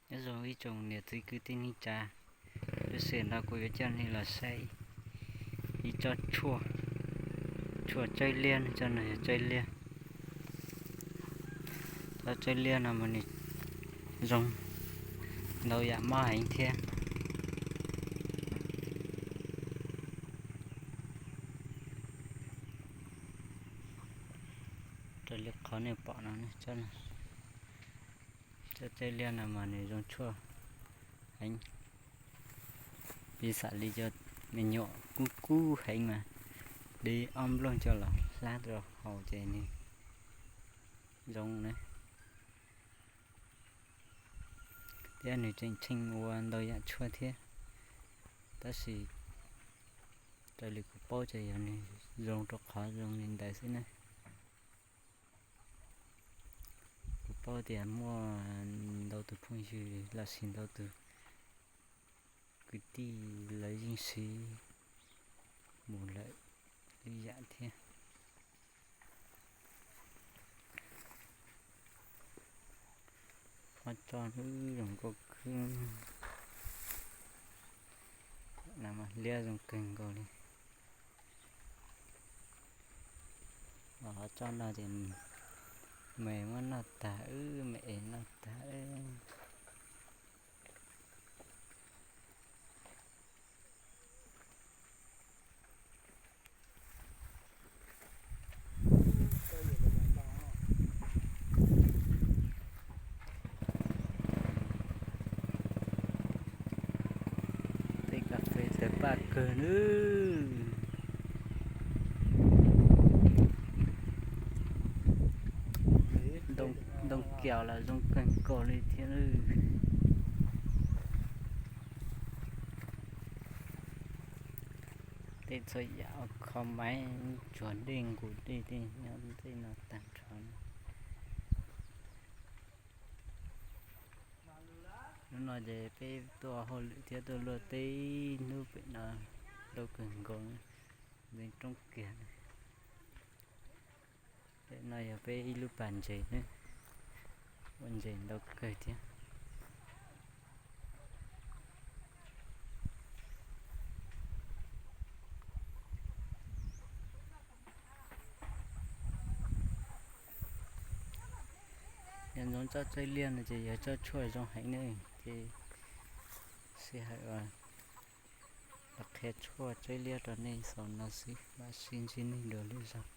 Nyob zoo ib tsoom niam txiv kwv tij neej tsa, lub sij hawm no kuv yuav coj nej los saib ib tsob tshuaj, tshuaj tsawb liab, tsob no yog tsawb liab. Tsob tsawb liab no mas nws zoo ntau yam mob heev thiab. Raws li qhov nej pom no, tsob tsawb liab no mas nws zoo tshuaj heev. Piv xam li cov me nyuam kub kub heev mas de ob nplooj coj los hlab rau haus ces nws zoo na. Thiab nws tseem tsheej ua ntau yam tshuaj thiab, tab sis raws li kuv paub ces yog nws zoo rau qhov zoo li ntawd xwb na. Kuv paub tias muaj ntau tus phooj ywg los sis ntau tus kwv tij lawv yeej siv mus lawm ib yam thiab. Ob tsob zoo nkauj kawg, liab zoo kawg nkaus li. Ob tsob no ces me muab noj tag, me es noj tag. Tej kas fes tawg paj kawg nawb. Ntoo kiaus los zoo kawg nkaus li thiab. Tej txhua yam kho maiv tsuag dej nqus dej tej nyob tej no tag nrho. Hnub no ces peb tuaj hauj lwm thiab tuaj luaj teb hnub pem no ntau kawg nkaus, ntxeev roob kiag. Pem no yog peb ib lub pas ntses, ua ntses ntau kawg thiab. Yog ntsoov tsob tsawb liab no ces yog tsob tshuaj zoo heev ne, ces sij hawm los qhia tshuaj tsawb liab rau nej xaus no xwb, mam sib ntsib nej dua lwm zaug.